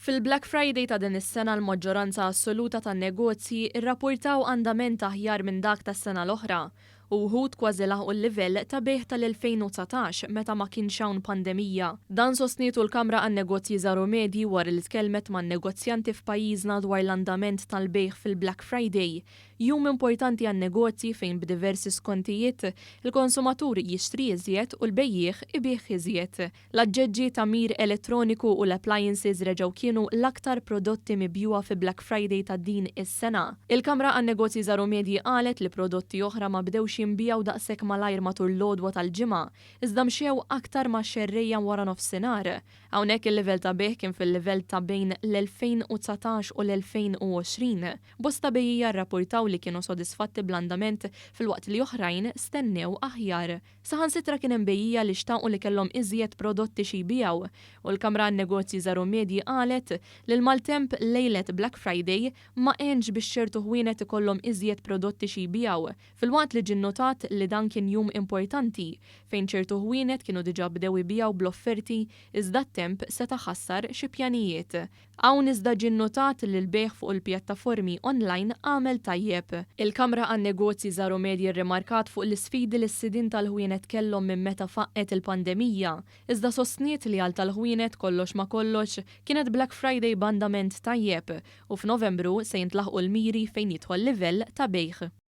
Fil-Black Friday ta' din is-sena l-maġġoranza assoluta tan-negozji rrappurtaw andament aħjar minn dak tas-sena l-oħra u wħud kważi laħqu l-livell ta' bejgħ tal-2019 meta ma kienx hawn pandemija. Dan sostnietu l-Kamra għan-Negozji Żgħar u Medji wara li tkellmet man-negozjanti f'pajjiżna dwar l-andament tal-bejgħ fil-Black Friday, jum importanti għan-negozji fejn b'diversi skontijiet, il-konsumatur jixtri iżjed u l-bejjiegħ ibigħ iżjed. L-aġġeġġi, tagħmir elettroniku u l-appliances reġgħu kienu l-aktar prodotti mibjugħa fi Black Friday ta' din is-sena. Il-Kamra għan-Negozji Żgħar u Medji qalet li prodotti oħra ma bdewx jinbiegħu daqshekk malajr matul l-għodwa tal-Ġimgħa, iżda mxew aktar max-xerrejja waranofsinhar. Hawnhekk il-livell ta' bejgħ kien fil-livell ta' bejn l-2019 u l-2020. Bosta bejjiegħa rrappurtaw li kienu sodisfatti bl-andament filwaqt li oħrajn stennew aħjar. Saħansitra kien hemm bejjiegħa li xtaqu li kellhom iżjed prodotti xi jbigħu u l-Kamra għan-Negozji Żgħar u Medji qalet li l-maltemp lejlet Black Friday ma għenx biex ċertu ħwienet ikollhom iżjed prodotti xi jbigħu filwaqt li ġie nnotat li dan kien jum importanti fejn ċertu ħwienet kienu diġà bdew ibigħu bl-offerti iżda t-temp seta' ħassar xi pjanijiet. Hawn iżda ġie nnotat li l-bejgħ fuq il-pjattaformi online għamel tajjeb. Il-Kamra għan-Negozji Żgħar u Medji rrimarkat fuq l-isfidi li s-sidien tal-ħwienet kellhom minn meta faqqgħet il-pandemija, iżda sostniet li għal tal-ħwienet kollox ma' kollox kienet Black Friday b'andament tajjeb u f'Novembru se jintlaħqu l-miri fejn jidħol livell ta' bejgħ.